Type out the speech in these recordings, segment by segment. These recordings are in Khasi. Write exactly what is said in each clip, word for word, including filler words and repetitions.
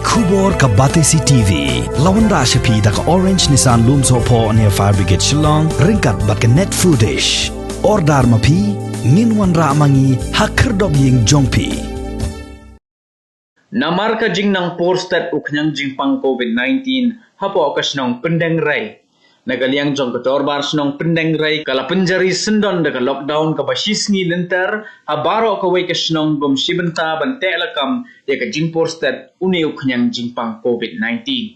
Khubor ka Batesi T V. La wanrah sha phi da ka Orange Nissan Lumsohphoh near Fire Brigade Shillong, ryngkat bad ka Net Foodish. Order ma phi, ngin wanrah ma ngi ha khyrdop ïing jong phi. Namar ka jingnang por stet u khñiang jingpang covid nineteen hapoh ka shnong Pyndengrei, na ka liang jong ka dorbar shnong Pyndengrei ka la pynjari syndon da ka lockdown kaba shisngi lynter ha baroh kawei ka shnong kum shi bynta ban teh lakam ïa ka jingpor stet une u khñiang jingpang covid nineteen.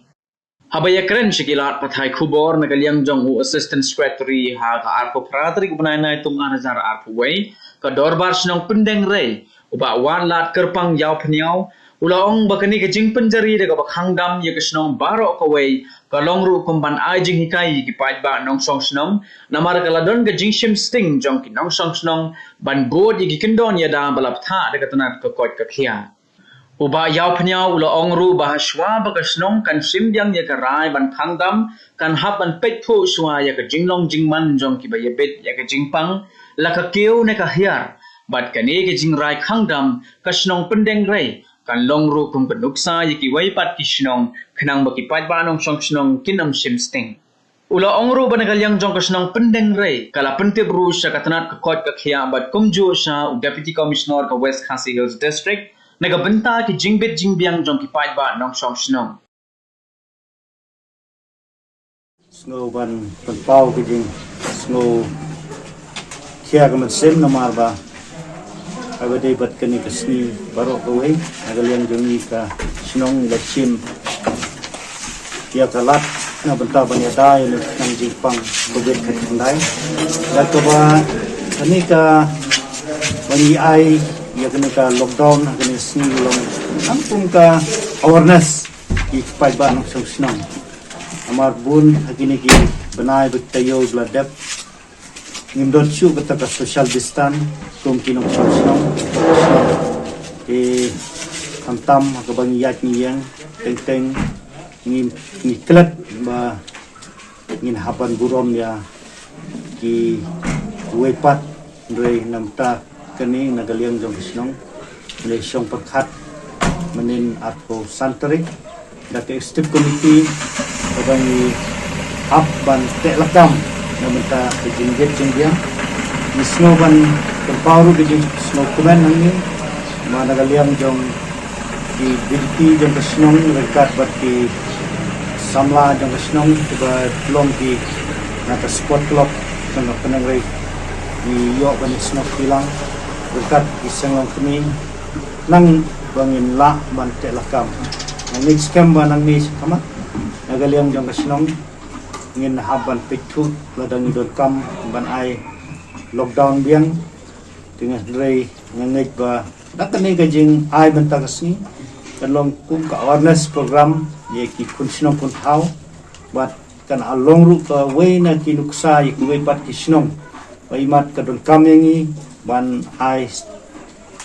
Haba ïakren sha ki lad pathai khubor na ka liang jong u Assistant Secretary ha ka arphew phra tarik u bnai Naitung ar hajar arphew wei, ka dorbar shnong Pyndengrei, u Bah Wanlad Kyrpang Ïawphniaw, u la ong ba kane ka jingpynjari da kaba khang dam ïa ka shnong baroh kawei ka long ruh kum ban ai jinghikai ïa ki paidbah nongshong shnong, namar ka la don ka jingshim sting jong ki nongshong shnong ban bud ïa ki kyndon ïada ba la bthah da ka tnat ka koit ka khiah. U Bah Ïawphniaw u la ong ruh ba ha shuwa ba ka shnong kan shim biang ïa ka rai ban khang dam, kan hap ban peit thuh shuwa ïa ka jinglong jingman jong kiba ïabit ïa ka jingpang, la ka kiew ne ka hiar, bad kane ka jingrai khang dam ka shnong Pyndengrei kan long ruh kum ka nuksa ïa kiwei pat ki shnong, khnang ba ki paidbah nongshong shnong kin ym shim sting. U la ong ruh ba na ka liang jong ka shnong Pyndengrei ka la pyntip ruh sha ka tnat ka koit ka khiah bad kumjuh sha u Deputy Commissioner ka West Khasi Hills District na ka bynta ki jingbit jingbiang jong ki paidbah nongshong shnong. Sngew ban pynpaw ka jingsngewkhia ka mynsiem namar ba haba dei bad kane ka sngi baroh kawei na ka liang jong ngi ka shnong ngi la shim ïa ka lad na bynta ban ïada ïa u khñiang jingpang covid khatkhyndai. Da kaba kane kaba ngi ai ïa kane ka lockdown ha kane ka sngi long tang kum ka awareness ïa ki paidbah nongshong shnong. Namar bun ha kine ki bnai ba ki taïew ba la dep ngim don shuh kata ka social distance kum ki nongshong shnong. Te khamtam ha kaba ngi ïaid ngi ïeng teng teng ngi, ngi klet ba ngin hap ban burom ïa kiwei pat, hynrei namar kane na ka liang jong ka shnong ngi la shong pyrkhat mynnin arphew san tarik da ka executive committee kaba ngi hap ban teh lakam na bynta ka jingbit jingbiang. Ngi sngew ban pynpaw ruh ka jingsngewkmen hangne ba na ka liang jong ki VDP jong ka shnong ryngkat bad ki samla jong ka shnong kiba long ki na ka sport club jong ka Pyndengrei, ngi ïoh ban ïasnoh kti lang ryngkat ki seng longkmie khnang ba ngin lah ban teh lakam. Nga ngeit skhem ba nangne shakhmat na ka liang jong ka shnong ngin hap ban peit thuh lada ngi donkam ban ai lockdown biang. Te nga, hynrei nga ngeit ba da kane ka jingai mynta ka sngi kan long kum ka awareness program ïa ki khun shnong khun thaw, bad kan long ruh kawei na ki nuksa ïa kiwei pat ki shnong ba imat ka donkam ïa ngi ban ai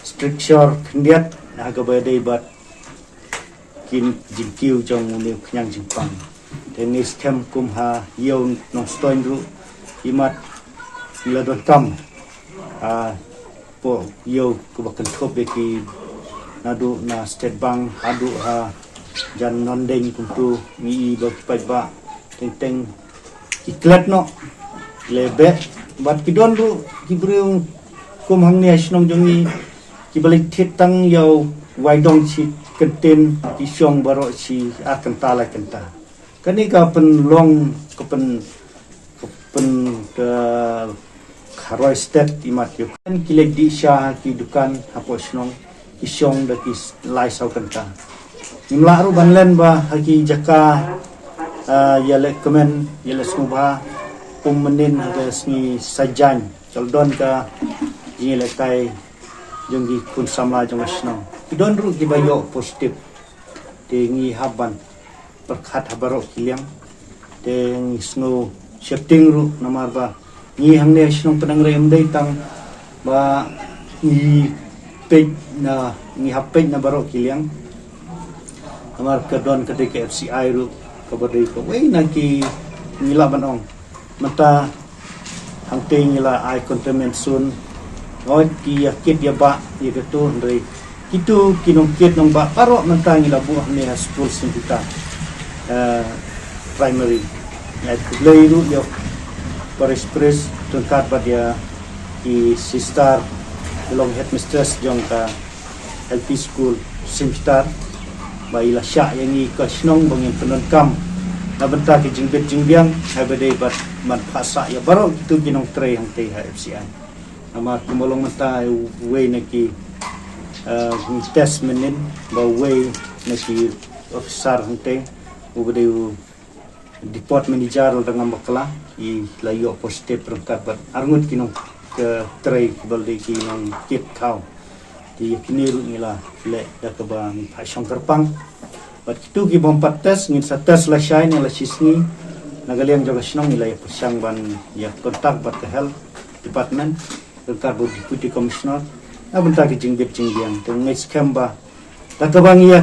structure khyndiat ha kaba dei bad ki jingkiew jong une u khñiang jingpang. Te ngi skhem kum ha Ïew Nongstoiñ ruh imat ngi la donkam hapoh ïew kaba kynthup ïa ki, naduh na State Bank haduh ha jan Nongdeiñ, kumta ngi i ba ki paidbah teng teng ki klet noh, ki la beh. Bad ki don ruh ki briew kum hangne ha shnong jong ngi kiba leit thied tang ïa u waidong shi kyntien, ki shong baroh shi ar kynta lai kynta. Kane ka pynlong ka pyn, ka pyn, ka kharoi stet imat ïa u. Ki leit dih sha ki dukan hapoh shnong, ki shong da ki lai saw kynta. Ngim lah ruh ban len ba ha ki jaka, ah, ïalehkmen, ïalehsngewbha kum mynnin ha ka sngi Saitjaiñ, ka la don ka jingïalehkai jong ki khun samla jong ka shnong. Ki don ruh kiba ïoh positive. Te ngi hap ban pyrkhat ha baroh ki liang. Te ngi sngew sheptieng ruh namar ba ngi hangne ha shnong Pyndengrei ym dei tang ba ngi peit na, ngi hap peit na baroh ki liang. Namar ka don ka dei ka FCI ruh kaba dei kawei na ki, ngi lah ban ong mynta hangtei ngi la ai containment zone. Hooid ki ïa kit ïa bah ïa katu, hynrei Kito ki nongkit nongbah baroh mynta ngi la buh hangne ha skul Saint Peter, eh, Primary. Ngi ai khublei ruh ïa u Parish Priest ryngkat bad ïa ki sister, long headmistress jong ka L P School Saint Peter, ba i la shah ïa ngi ka shnong ba ngin pyndonkam na bynta ki jingbit jingbiang, haba dei bad ban phah sah ïa baroh kito ki nongtrei hangtei ha F C I. Namar kumba long mynta uwei na ki, eh, test mynnin ba uwei na ki officer hangtei, uba dei u depot manager u dang ngam bakla, i la ïoh positive ryngkat bad arngut ki nongtrei kiba la dei ki nongkit thaw. Te ïa kine ruh ngi la leh da kaba ngi phah shong kyrpang. Bad kito ki bym pat test ngin sa test lashai ne la shisngi. Na ka liang jong ka shnong ngi la ïa pyrshang ban ïa contact bad ka health department ryngkat bad u Deputy Commissioner na bynta ki jingbit jingbiang. Te ngi ngeit skhem ba da kaba ngi ïa,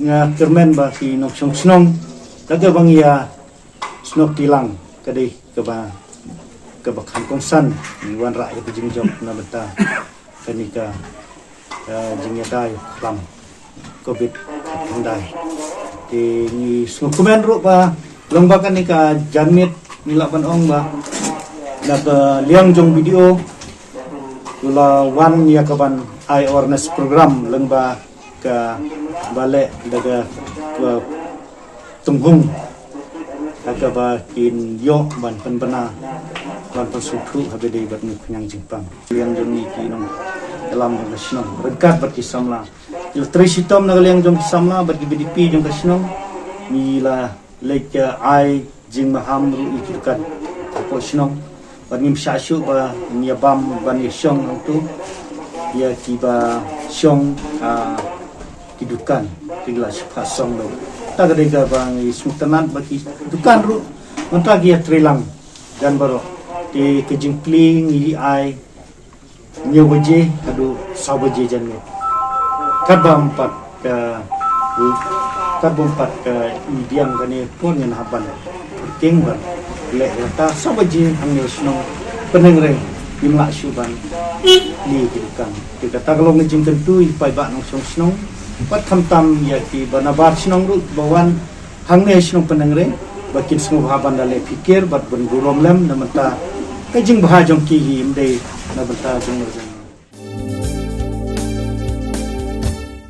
nga kyrmen ba ki nongshong shnong, da kaba ngi ïa snoh tilang ka dei kaba, kaba kham kongsan, ngi wanrah ïa ka jingjop na bynta kane ka, eh, jingïada ïa u khlam Covid khyndai. Te ngi sngewkmen ruh ba long ba kane ka janmiet ngi lah ban ong ba na ka liang jong B D O u la wan ïa ka ban ai awareness program lyngba kaba leh da ka, ka Tunghung ha kaba kin ïoh ban pynbna, ban pynsngewthuh haba dei bad ngi khñiang jingpang. Liang jong ngi ki nongïalam jong ka shnong ryngkat bad ki samla, ki la trei shitom na ka liang jong ki samla bad ki B D P jong ka shnong. Ngi la leit, eh, ai jingmaham ruh ïa ki dukan hapoh shnong. Bad ngim shah shuh ba ngin ïa bam ban ïa shong hangto ïa kiba shong, ah, ki dukan, ki la shu phah song ruh. Ta ka dei kaba ngi sngewtynnat ba ki dukan ruh mynta ki ïa trei lang jan baroh. Te ka jingplie ngi ai hynñiew baje haduh saw baje janmiet. Katba ym pat ka, katba ym pat ka i biang kane por ngin hap ban pyrking ban leh ïa kata. Saw baje hangne shnong Pyndengreng ngim lah shuh ban plie ki dukan. Te kata ka long ka jingkyntu ïa ki paidbah nongshong shnong bad khamtam ïa kiba nabar shnong ruh ba wan hangne shnong Pyndengreng ba kin sngewbha ban da leh phikir bad ban burom lem na bynta ka jingbha jong ki hi, ym dei na bynta jong ngi.